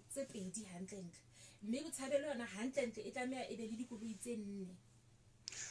tse pedi hantlentle, mme Botshabelo yona hantlentle e tlameha e be le dikoloi tse nne.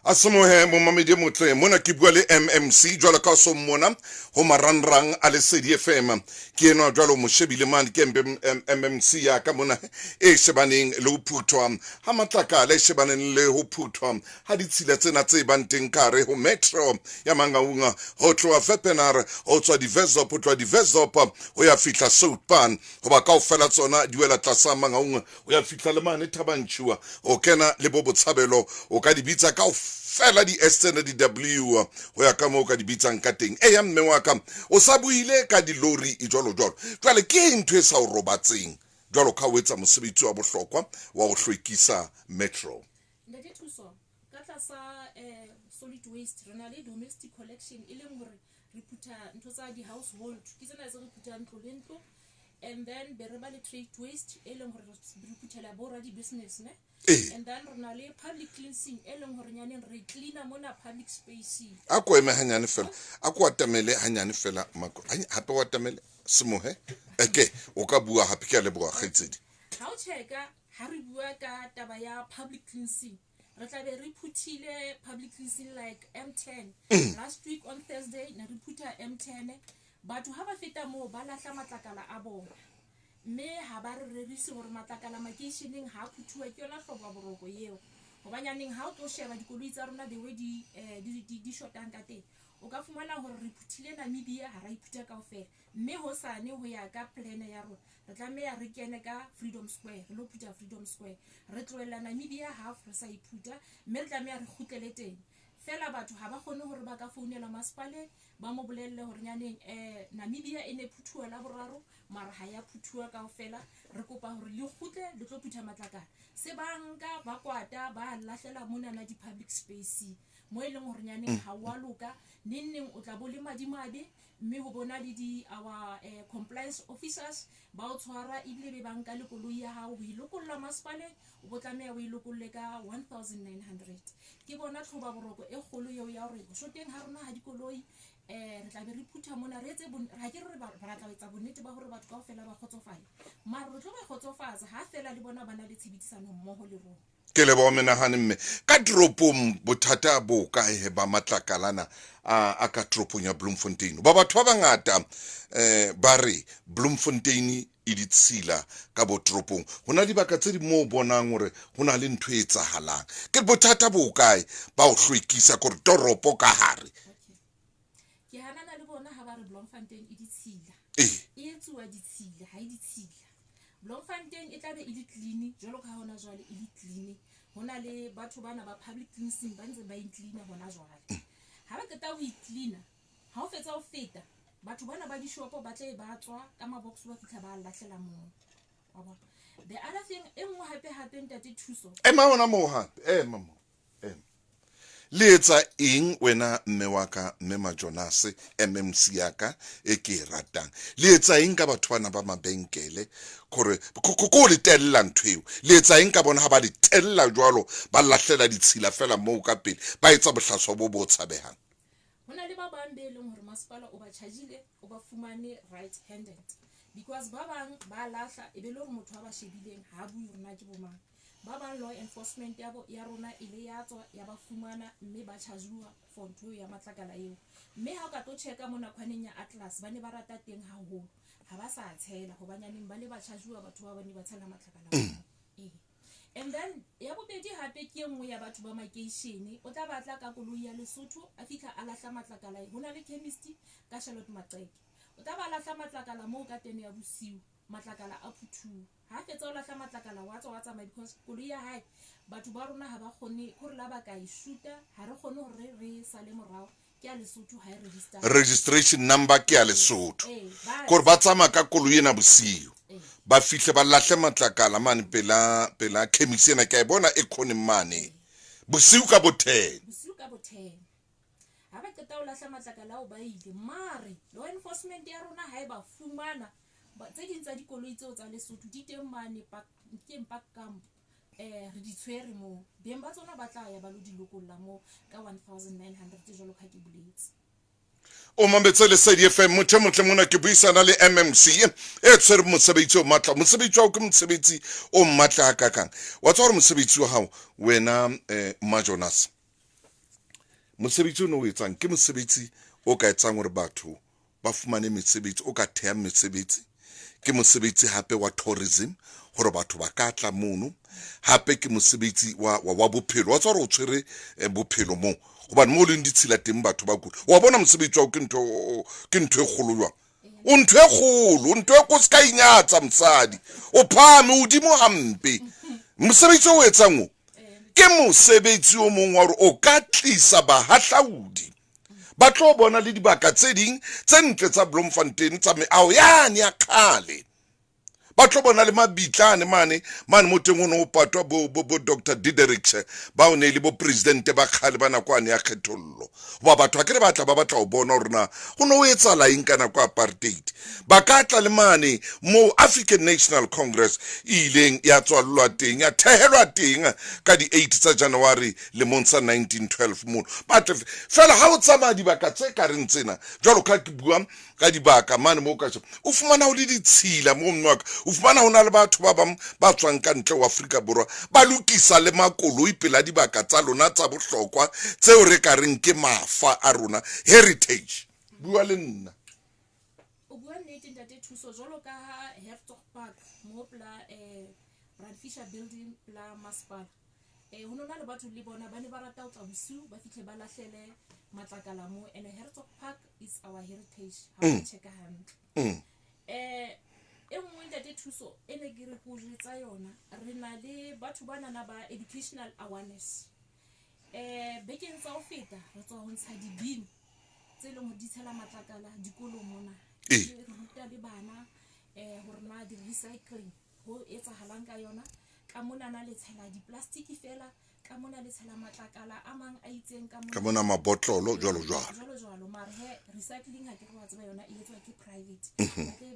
A semohe momamedi e motle, mona ke bua le MMC jwalo ka so mmona ho marangrang a Lesedi FM. Ke enwa jwalo mo shebile mane ke MMC ya ka mona e shebaneng le ho phuthwa ha matlakala, e shebaneng le ho phuthwa ha ditshila tsena tse bang teng ka hare ho metro ya Mangaung, ho tloha Wepener, ho tswa Divezop, ho tloha Divezop ho ya fihla Soutpan, hoba kaofela tsona di wela tlasa Mangaung ho ya fihla le mane Thabantšhiwa, ho kena le bo Botshabelo, o ka di bitsa kaofela di-S tsena di-W ho ya ka moo o ka di bitsang ka teng. Eya mme wa ka, o sa buile ka dilori jwalo jwalo. Jwale ke eng ntho e sa o robatseng jwalo ka o etsa mosebetsi wa bohlokwa wa ho hlwekisa metro? Ntate Thuso, ka tlasa solid waste re na le domestic collection, e leng hore re phutha ntho tsa di-household, ke tsena tse re phuthang ntlo le ntlo, and then be re ba le trade waste, e leng hore re phuthela bo radi-business ne. And then re na le public cleansing, e leng hore nyaneng re cleaner mona public spacing. A ko eme hanyane fela, a ko atamele hanyane fela mako, hape o atamele semohe. Eke o ka bua hape, ke a leboha kgaitsedi. Ha o checka, ha re bua ka taba ya public cleansing, re tla be re phuthile public cleansing like M10. Last week on Thursday ne re phutha M10. Batho ha ba feta moo ba lahla matlakala a bona, mme ha ba re rerise hore matlakala makeisheneng ha a phuthuwa. Ke yona hloka boroko eo, hobanyaneng ha o tlo sheba dikoloi tsa rona the way di shotang ka teng, o ka fumana hore re phuthile Namibia, ha ra iphutha kaofela, mme hosane ho ya ka plan ya rona re tlameha re kene ka Freedom Square, re lo phutha Freedom Square, re tlohella Namibia half re sa iphutha, mme re tlameha re kgutlele teng. Fela batho ha ba kgone hore ba ka founela masepaleng ba mo bolelle hore nyaneng Namibia e ne phuthuwa la boraro, mara ha ya phuthuwa kaofela, re kopa hore le kgutle le tlo phutha matlakala. Se ba nka ba kwata ba lahlela monana di-public space mo e leng hore nyaneng ha wa loka. Neng neng o tla bo le madimabe, mme ho bona le di our compliance officers ba o tshwara, ebile be ba nka le koloi ya hao ho e lokolla masepaleng, o bo tlameha o e lokolle ka 1900. Ke bona tlhoba boroko e kgolo eo ya hore shoteng ha rona ha dikoloi. Re tla be re phutha mona, re etse ha ke re re batla ho etsa bonnete ba hore batho kaofela ba kgotsofale, mara re tlo ba kgotsofatsa ha fela le bona ba na le tshebedisano mmoho le rona. Ke leboha menahane mme. Ka toropong bothata bo kae he ba matlakalana a ka toropong ya Bloemfontein? Ba batho ba bangata ba re Bloemfontein e ditshila ka bo toropong. Ho na dibaka tse di moo bonang hore ho na le ntho e etsahalang. Ke bothata bo kae ba ho hlwekisa kore toropo ka hare? Ke hanana le bona ha ba re Bloemfontein e ditshila. E etsuwa ditshila, ha e ditshila. Bloemfontein e tlabe e le clean jwalo ka hona jwale e le clean. Ho na le batho bana ba public cleansing ba ntse ba e cleaner hona jwale. Ha ba qeta ho e cleaner, ha o fetsa ho feta, batho bana ba dishopo ba tle ba tswa ka mabox ba fihla ba lahlela moo. Wa bona? The other thing e nngwe hape hape ntate Thuso. Ema hona moo hape, ema moo. Ema. Le etsa eng wena mme wa ka, mme Majonase, MMC ya ka e ke e ratang? Le etsa eng ka batho bana ba mabenkele? Kore ko le tella ntho eo. Le etsa eng ka bona ha ba le tella jwalo, ba lahlela ditshila fela moo ka pele, ba etsa bohlaswa bo bo tshabehang? Ho na le ba bang be leng hore masepala o ba chargile, o ba fumane right handed, because ba bang ba lahla e be le hore motho a ba shebileng ha bue hore na ke bo mang. Ba bang law enforcement ya bo ya rona e le ya tswa ya ba fumana, mme ba charge-uwa for ntho ya matlakala eo. Mme ha o ka tlo checka mona khwaneng ya Atlas, ba ne ba rata teng haholo, ha ba sa tshela hobanyaneng ba le ba charge-uwa batho ba bane ba tshela matlakala. And then ya bobedi hape ke e nngwe ya batho ba makeishene, o tla batla ka koloi ya Lesotho a fihla a lahla matlakala. Ho na le chemist ka Charlotte Maxeke, o tla ba lahla matlakala moo ka 10 ya bosiu, matlakala a phuthuwa. Ha fetsa o lahla matlakala wa tswa wa tsamaya, because koloi ya hae batho ba rona ha ba kgone hore la ba ka e shuta, ha re kgone hore re sale morao, ke ya Lesotho, ha e register. Registration number ke ya Lesotho. Kore ba tsamaya ka koloi ena bosiu, ba fihle ba lahle matlakala mane pela pela chemist ena, ke a e bona e khoneng mane, bosiu ka bo 10. Bosiu ka bo 10 ha ba qeta ho lahla matlakala ao ba ile, mare law enforcement ya rona ha e ba fumana, tse ding tsa dikoloi tseo tsa Lesotho di teng mane keng park camp, re di tshwere moo, beng ba tsona ba tla ya ba lo di lokolla moo ka 1900 jwalo ka ke boletse. O mametse Lesedi FM, motho e motle mona ke buisana le MMC e tshwere mosebetsi o matla. Mosebetsi wa hao ke mosebetsi o matla hakakang. Wa tseba hore mosebetsi wa hao wena eh, Mma Jonas, mosebetsi o ne o etsang ke mosebetsi o ka etsang hore batho ba fumane mesebetsi, o ka thehang mesebetsi. Ke mosebetsi hape wa tourism hore batho ba ka tla mono. Hape ke mosebetsi wa, wa, wa bophelo. Wa tseba hore o tshwere eh, bophelo moo, gobane mo o leng ditshila teng batho ba kula. Wa bona mosebetsi wa ke ntho ke ntho e kgolo jwang? O ntho e kgolo, o ntho e ko se ka inyatsa mosadi. O phahame hodimo hampe. Mosebetsi o etsang o ke mosebetsi o mong wa hore o ka tlisa bahahlaudi ba tlo bona le dibaka tse ding tse ntle tsa Bloemfontein tsa meaho yane ya kgale. Ba tlo bona le mabitlane mane mane mo teng ho ne ho patwa bo, bo, bo Dr Didericks bao ne e le bo presidente ba kgale ba nakwane ya kgethollo. Hoba batho akere ba tla ba batla ho bona hore na ho ne ho etsahala eng ka nako ya apartheid. Ba ka tla le mane moo African National Congress e ileng ya tswallwa teng, ya thehelwa teng ka di-8 tsa January lemong sa 1912 mono. Ba tle fela ha o tsamaya dibaka tse ka reng tsena, jwalo ka ke bua ka dibaka mane moo ka o fumana ho le ditshila moo mme waka, o fumana ho na le batho ba bang ba tswang ka ntle ho Afrika Borwa ba lokisa le makoloi pela dibaka tsa lona tsa bohlokwa tseo re ka reng ke mafa a rona, heritage. Bua le nna. O bua nnete ntate Thuso, jwalo ka ha Hertzog Park mo pela Brand Fisher building pela masepala, ho no na le batho le bona ba ne ba rata ho tla bosiu ba fihle ba lahlele matlakala mo, and Hertzog Park is our heritage ha o checka hantle. E nngwe ntate Thuso e ne ke re ko jwetsa yona, re na le batho ba nana ba educational awareness. Bekeng tsa ho feta re tswa ho ntsha di-bin tse leng hore di tshela matlakala dikolong mona. Re ruta le bana hore na di-recycling ho etsahalang ka yona. Ka monana le tshela di-plastic fela, ka mona le tshela matlakala a mang a itseng, ka mona ka mona mabotlolo jwalo jwalo. Jwalo jwalo. Mare he recycling ha ke re wa tseba yona e etswa ke private.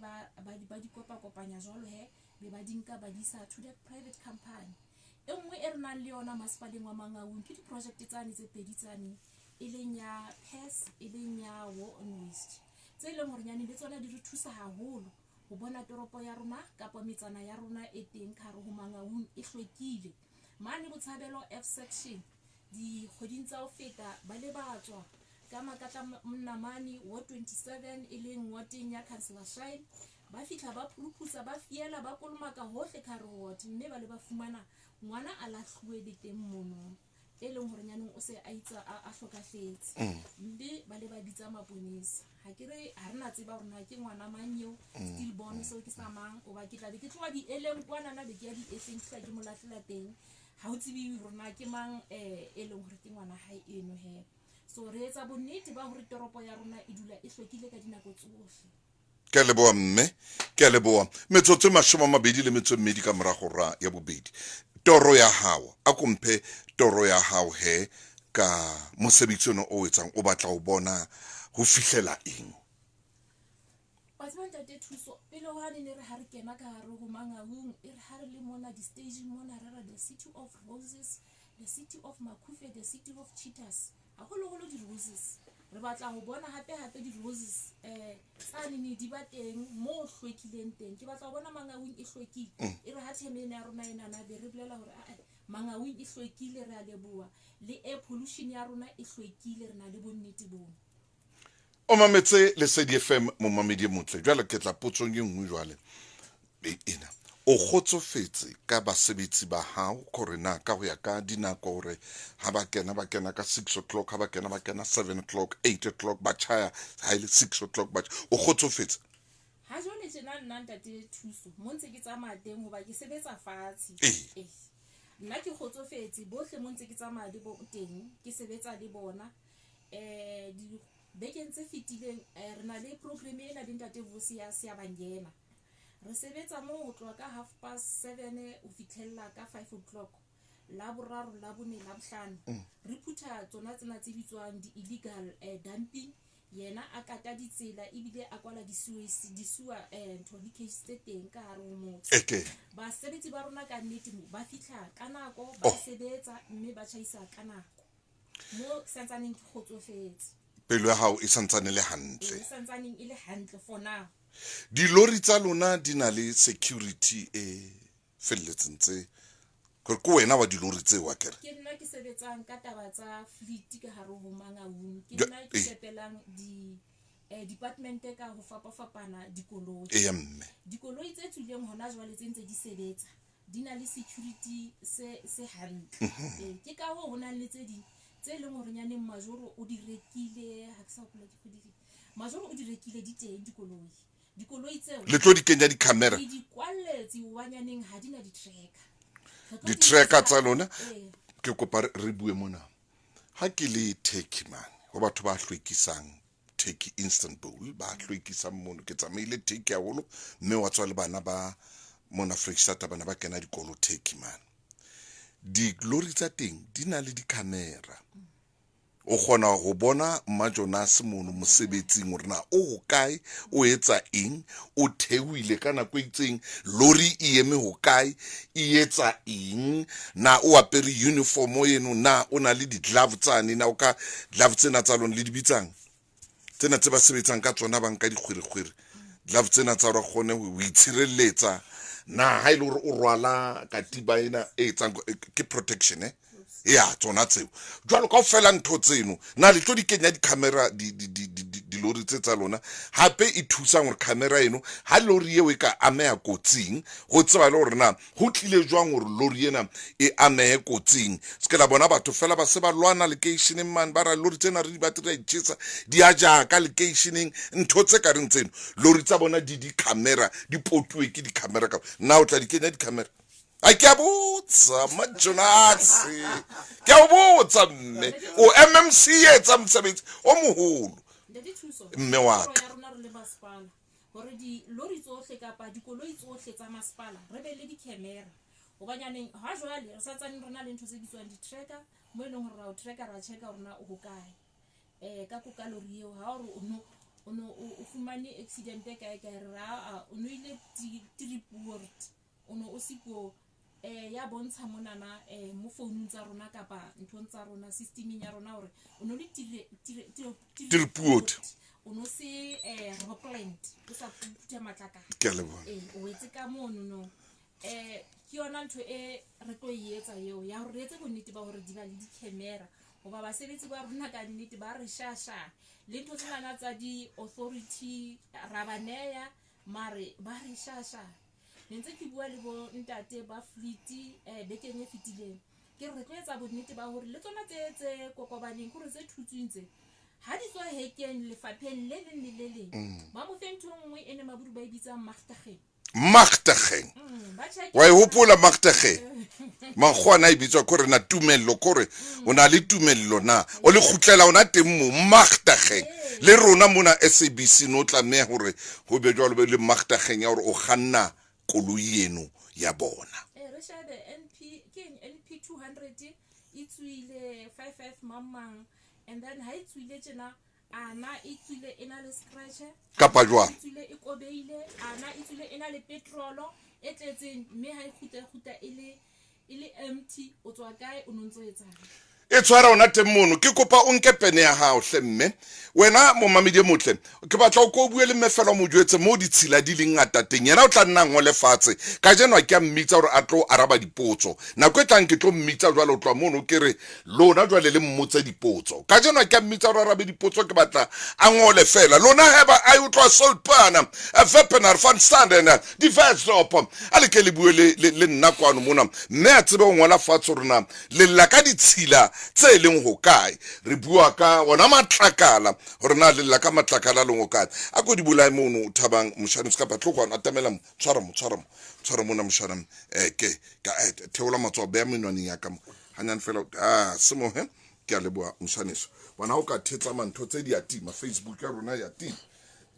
Ba tle ba di kopakopanya jwalo he, be ba di nka ba di isa to that private company. E nngwe e re nang le yona masepaleng wa Mangaung ke di-project tsane tse pedi tsane, e leng ya PES, e leng ya War on Waste, tse leng hore nyane le tsona di re thusa haholo ho bona toropo ya rona kapa metsana ya rona e teng ka hare ho Mangaung e hlwekile. Mane Botshabelo F section dikgweding tsa ho feta ba le ba tswa ka makatla mnamane ward 27 e leng wardeng ya Councillor Shine, ba fihla ba phuruputsa ba fiela ba kolomaka hohle ka hare ho ward, mme ba le ba fumana ngwana a lahluwe le teng mono e leng hore nyaneng o se a itse a hlokafetse, mme ba le ba bitsa maponesa. Ha ke re ha re na tseba hore na ke ngwana mang eo, stillborn seo ke sa mang, hoba ke tla be ke tloha dieleng kwana na be ke ya diehleng ke tla ke mo lahlela teng, ha o tsebe hore na ke mang e leng hore ke ngwana hae eno he. So re etsa bonnete ba hore toropo ya rona e dula e hlwekile ka dinako tsohle. Ke a leboha mme, ke a leboha. Metsotso e 22 ka mora hora ya bobedi. Toro ya hao, a ko mphe toro ya hao he ka mosebetsi ona o etsang, o batla ho bona ho fihlela eng? Wa tseba ntate Thuso, pele hwane ne re ha re kena ka hare ho Mangaung, e re ha re le mona di-staging mona re re the city of roses, the city of Macufe, the city of cheetahs, haholoholo di-roses. Re batla ho bona hape hape di-roses tsane ne di ba teng mo hlwekileng teng. Ke batla ho bona Mangaung e hlwekile. E re ha theme ena ya rona enana be re bolela hore ae Mangaung e hlwekile, re a leboha. Le air pollution ya rona e hlwekile, re na le bonnete bono. O mametse Lesedi FM, momamedi e motle. Jwale ke tla potsong e nngwe jwale. Ena o kgotsofetse ka basebetsi ba hao hore na ka ho ya ka dinako hore ha ba kena ba kena ka 6 o'clock, ha ba kena ba kena 7 o'clock, 8 o'clock, ba tjhaya ha ile 6 o'clock, ba o kgotsofetse? Ha jwale tjena nna ntate Thuso mo ntse ke tsamaya teng hoba ke sebetsa fatshe. Nna ke kgotsofetse bohle mo ntse ke tsamaya le bo teng, ke sebetsa le bona. Dibekeng tse fetileng re na le program ena le ntate Vusi ya Siyabangena. Re sebetsa moo ho tloha ka 7:30 ho fihlella ka 5 o'clock la boraro, la bone, la bohlano. Re phutha tsona tsena tse bitswang di-illegal dumping. Yena a kata ditsela ebile a kwala di-sewer ntho leakage tse teng ka hare ho motse. Basebetsi ba rona ka nnete mo ba fihla ka nako, ba sebetsa mme ba tjhaisa ka nako. Mo santsaneng ke kgotsofetse. Pelo ya hao e santsane le hantle. E santsaneng e le hantle for now. Dilori tsa lona di na le security e felletseng tse gore ke wena wa dilori tseo akere? Ke nna ke sebetsang ka taba tsa fleet ka hare ho Mangaung. Ke nna ke fepelang di department ka ho fapafapana dikoloi. Eya mme. Dikoloi tse tswileng hona jwale tse ntse di sebetsa di na le security se hantle. Ke ka hoo ho nang le tse ding tse leng hore nyaneng majoro o di rekile, ha ke sa hopola ke kgwedi efe. Majoro o di rekile, di teng dikoloi. Dikoloi tseo Le tlo di kenya di-camera? Re di kwalletse hobanyaneng ha di na di-tracker. Di-tracker tsa lona? Ke kopa re bue mona. Ha ke le Turkey mane, ho batho ba hlwekisang Turkey, Istanbul, ba hlwekisang mono. Ke tsamaile Turkey haholo, mme wa tswa le bana ba mona Freistata, bana ba kena dikolo Turkey mane. Dilori tsa teng di na le di-camera. O kgona ho bona Mma Jonas mono mosebetsing hore na o hokae, o etsa eng, o theohile ka nako e itseng, lori e eme hokae, e etsa eng, na o apere uniform eno, na o na le di-glove tsane, na o ka glove tsena tsa lona le di bitsang tsena tse ba sebetsang ka tsona ba nka dikgwerekgwere, glove tsena tsa hore a kgone ho itshireletsa, na ha e le hore o rwala katiba ena e etsang ke protection ya tsona tseo jwalo kaofela ntho tseno na le tlo di kenya di-camera dilori tse tsa lona. Hape e thusang hore camera eno ha lori eo e ka ameha kotsing, ho tseba le hore na ho tlile jwang hore lori ena e amehe kotsing. Se ke la bona batho fela ba se ba lwana lekeisheneng mane, ba ra lori tsena re di batle re a itjhesa, di a jaka lekeisheneng, ntho tse ka reng tseno. Lori tsa bona di di-camera, di potuwe ke di-camera. Ka na o tla di kenya di-camera? A ke a botsa Majonase, ke a o botsa mme o MMC e etsa mosebetsi o moholo mme wa ka. Hore dilori tsohle kapa dikoloi tsohle tsa masepala re be le di-camera, hobanyaneng ha jwale re santsane re na le ntho tse bitswang di-tracker, mo e leng hore ra o tracker, ra checka hore na o hokae ka koka lori eo. Ha ore o no o fumane accident e kae kae, re ra o no ile Triport, o no o siko ya bontsha monana mo founung tsa rona kapa nthong tsa rona, systemeng ya rona, hore o no le Triport, o no se Rockland, o sa phutha matlakala. Ke a leboha. O etse ka mono no. Ke yona ntho e re tlo e etsa eo ya hore re etse bonnete ba hore di ba le di-camera, hoba basebetsi ba rona ka nnete ba re shasha le ntho tsenana tsa di-authority ra ba neya, mare ba re shasha. Ne ntse ke bua le bo ntate ba fleet bekeng e fetileng, ke re re tlo etsa bonnete ba hore le tsona tse kokobaneng, ke hore tse thutsweng tse ha di tswa hekeng lefapheng le leng le le leng, ba mo fe ntho e nngwe e ne maburu ba e bitsang magtageng. Magtageng. Wa e hopola magtageng? Makgowa e bitswa kore na tumello, kore o na le tumello na o le kgutlela ona teng mo magtageng. Le rona mona SABC no tlameha hore ho be jwalo, be le magtageng ya hore o kganna koloi eno ya bona. Re shebe NP ke eng, NP 200 e tswile 55 mang mang, and then ha e tswile tjena, ana e tswile e na le scratch kapa jwang, e tswile e kobeile, ana e tswile e na le petrolo e tletseng, mme ha e kgutla e kgutla e le empty. O tswa kae, o no ntso etsang? E tshwara ona teng mono. Ke kopa o nke pene ya hao hle mme wena momamedi e motle, ke batla o ko bue le mme fela o mo jwetse mo ditshila di leng ngata teng, yena o tla nna ngole fatshe. Kajeno a ke a mmitsa hore a tlo araba dipotso, nako e tlang ke tlo mmitsa jwale o tloha mono, ke re lona jwale le mmotse dipotso. Kajeno a ke a mmitsa hore arabe dipotso, ke batla a ngole fela. Lona heba a utlwa Soulpana Vepenar van Standen di Versdorp, a le ke le bue le nna kwano mona, mme a tsebe ho ngola fatshe hore na le lla ka ditshila tse leng hokae. Re bua ka ona matlakala, hore na le lla ka matlakala a leng hokae. A ko di bolae mono Thabang moshana, se kapa tlo kwano atamela mo, tshwara mo, tshwara mo, tshwara mona moshana. Ke ka theola matsoho, beha menwaneng ya ka mo hanyane fela. Semohe, ke a leboha moshaneso. Bona ha o ka thetsa mantho tse di a tima, Facebook ya rona ya tima.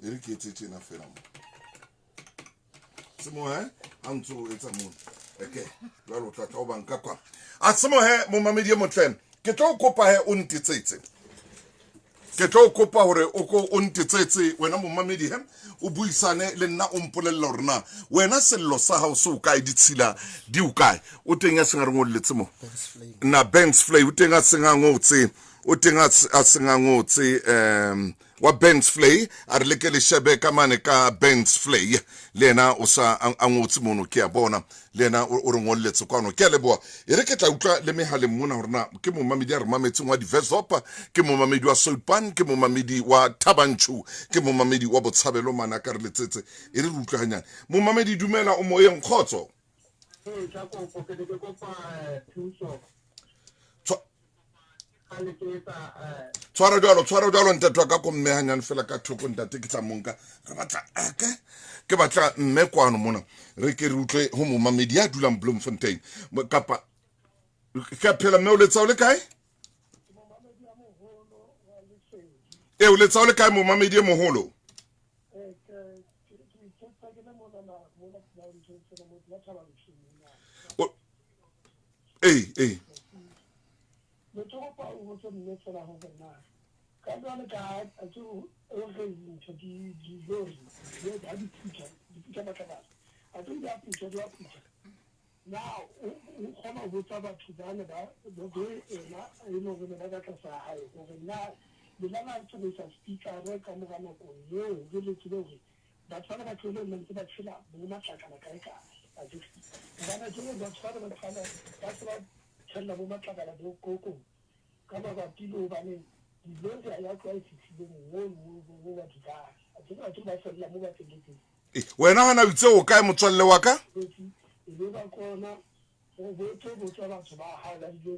E re ke etse tjena fela mo. Semohe, ha ntso o etsa mono. Okay, jwale o tla tla o banka kwa. A semohe momamedi e motle, ke tlo kopa he o ntetsetse. Ke tlo kopa hore o ko o ntetsetse wena momamedi he, o buisane le nna, o mpolella hore na wena sello sa hao se o kae, ditshila di o kae. O teng ya seng a re ngolletse mo. Na Benz Flay o teng a seng a ngotse. O teng a seng a ngotse um wa Benz Flay, a re leke le shebe ka mane ka Benz Flay, le yena o sa a ngotse mono, ke a bona le yena o re ngolletse kwano. Ke a leboha. E re ke tla utlwa le mehaleng mona hore na ke momamedi a re mametseng wa Diversop, ke momamedi wa Soutpan, ke momamedi wa Thabanchu, ke momamedi wa Botshabelo mane a ka re letsetse. E re re utlwe hanyane. Momamedi dumela, o moyeng, kgotso. Ee, tla kopo ke ne ke kopa thuso. Tshwara jwalo, tshwara jwalo ntate wa ka, ko mme hanyane fela ka thoko ntate, ke tla monka. Re batla ake ke batla mme kwano mona, re ke re utlwe ho momamedi ya dulang Bloemfontein kapa ke a phela. Mme o letsa o le kae? E o letsa o le kae momamedi e moholo? Ee, ee. Ne ke kopa o botse mme fela hore na ka jwale ka a ke o re ntho di dilori di ha di phutha di phutha matlakala a ke di a phutha di a phutha na o kgona ho botsa batho bane ba be ena e leng hore ne ba ka tlasa hae hore na lena la tsamaisa speakere ka mora nako eo hore le tsebe hore batho bana ba tlohele nna ntse ba tshela bo matlakala kae kae akere hobane akere batho bana ba tshwana ba se ba tshella bo matlakala bo koko ka mabapi le hobane dilori ha ya tloha e fihlile moo mo batho ba akere batho ba fella mo ba felletseng. Wena hana o itse o kae motswalle wa ka? E be ba kona ho botse botsa batho ba hao ba dilori.